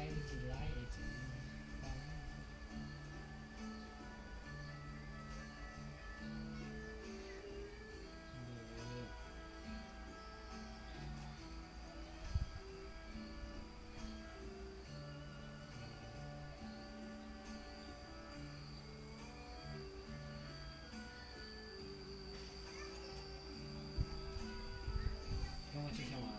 Tsis laib es tsis tau. Koj muaj tsawg xyoo?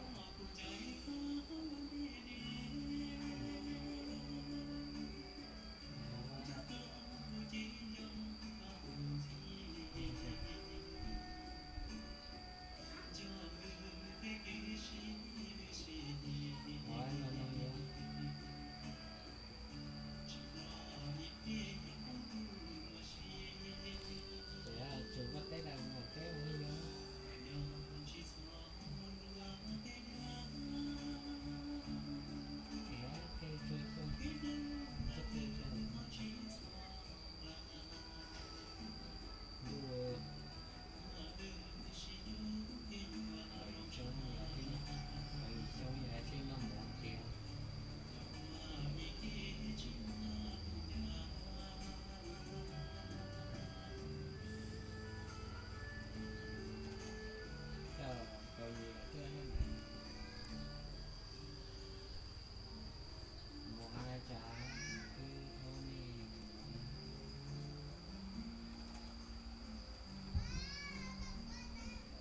Ces tsum koj teb lawm mus teb ua li yog. Ces teb tuaj tuaj, teb tuaj tuaj. Ntuj, kaum yim xyoo yog thiaj, kaum yim xyoo yog thiaj noj mov tiag. Kaum yim tuaj thiab na. Mus a cas twb thoob nej.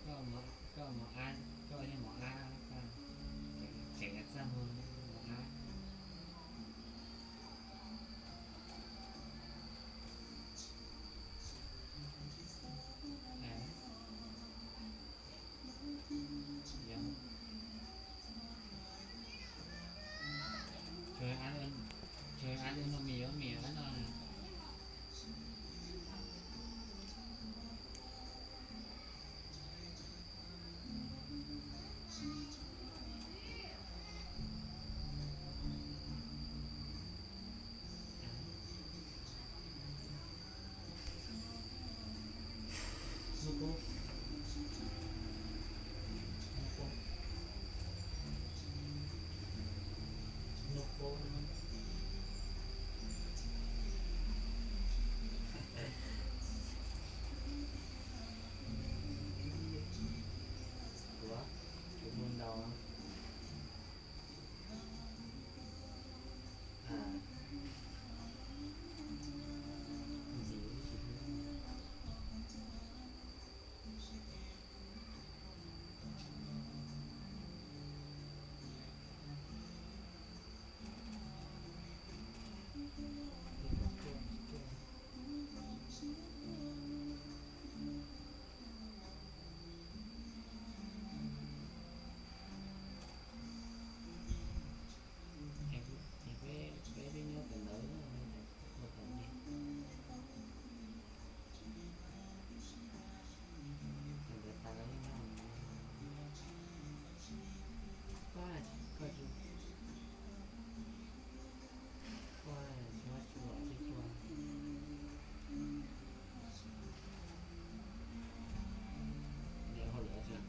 Koj mus, koj mus a, koj yeej mus a, koj tseem txaj muag mus a. Yog, tsuas, tsuas a li no mis yuav mis a no. Hnub qub, hnub qub, hnub qub. Ua, kuv mus ntaus. Ntxiv tsis hlub. Es peb, peb twb nyob kawm ntawv, ua tau li. Kawm ntawv tas lawv yeej nyob. Koj, koj tsis, koj tsis muab tsis los tsis tuaj. Niam hauj lwm tsis.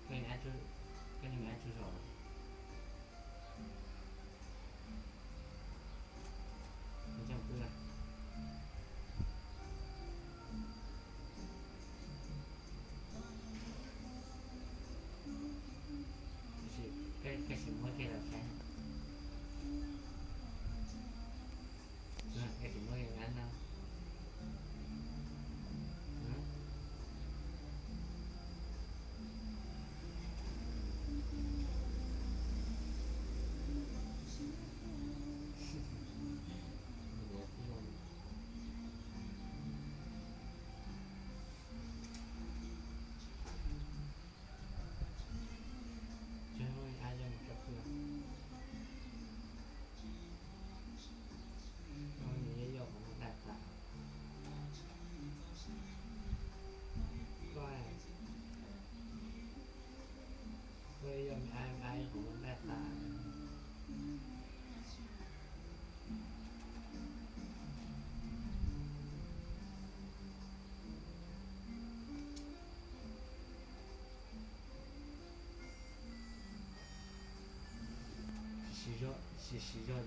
Koj niam, koj niam tsuj zos los? Nws coj pw. Tiam sis koj, koj tsis muab kiag los saib. Koj tsis muab kiag nab no. Tsis muaj a yog mus rau pw. Nws yog yog kuv mus daj tas. Koj, koj yog me ab me ab kuv mus daj tas. tsis siv zog.